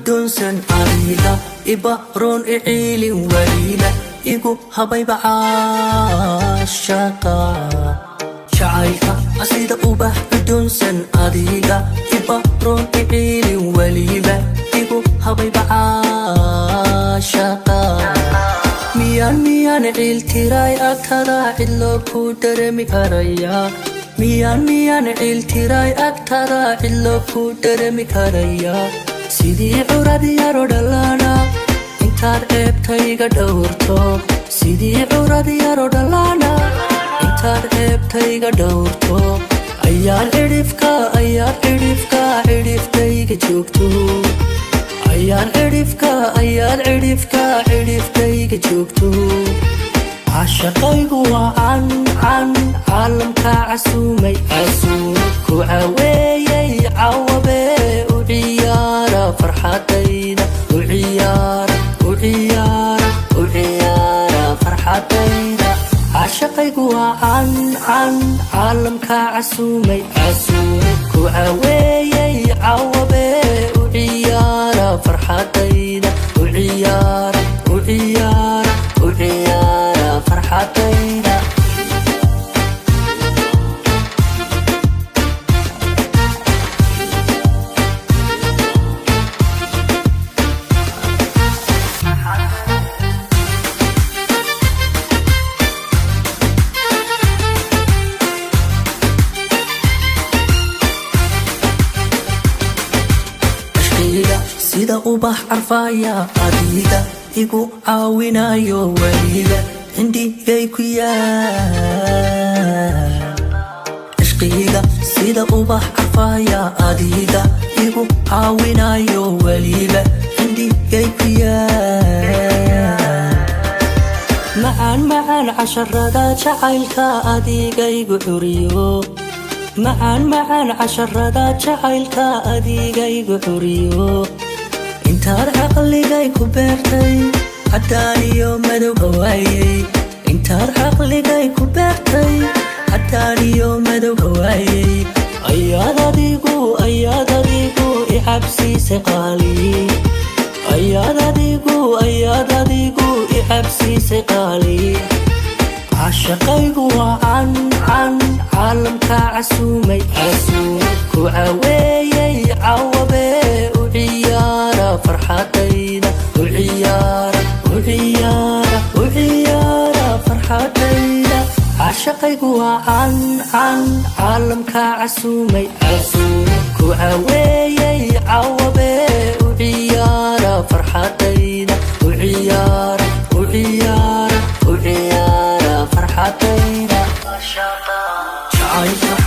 Udunsan adiga ibaroon iciilin weliba igu habayba caashaqa jacaylka sida ubax udunsan adiga ibaroon iciilin weliba igu habayba caashaqa miyaan miyaan ciiltiray agtada cidlo ku dareemi karaya miyaan miyaan ciiltiray agtada cidlo ku dareemi karaya sidii curad yaro dhalaana intaad ceebtayga dhowrto sidii curad yaro dhalaana intaad ceebtayga dhowrto ayaad cidhifka ayaad cidhifka cidhifkayga joogto ayaad cidhifka ayaad cidhifka cidhifkayga joogto caashaqaygu waa can can caalamka casuumay casuumay ku caweeyey cawabe u ciyaara farxadayda u ciyaara u ciyaara u ciyaara farxadayda caashaqaygu waa can can caalamka casuumay casuumay ku caweeyey cawabe u ciyaara farxadayda u ciyaara u ciyaara u ciyaara farxadayda. Ashqiga sida ubax carfaya adiga igu caawinayo weliba cindigay ku yaal ashqiga sida ubax carfaya adiga igu caawinayo weliba cindigay ku yaal macaan macaan casharada jacaylka adigaygu curiyo macaan macaan casharada jacaylka adigaygu curiyo intaad caqligay ku beertay caddaan iyo madowga waayey intaad caqligay ku beertay caddaan iyo madowga waayey ayaad adigu ayaad adigu i cabsiisay qaali ayaad adigu ayaad adigu i cabsiisay qaali caashaqaygu waa can can caalamka casuumay casuumay ku caweeyey cawabe u ciyaara farxadayda u ciyaara u ciyaara u ciyaara farxadayda caashaqaygu waa can can caalamka casuumay casuumay ku caweeyey cawabe u ciyaara farxadayda u ciyaara u ciyaara u ciyaara farxadayda jacaylka.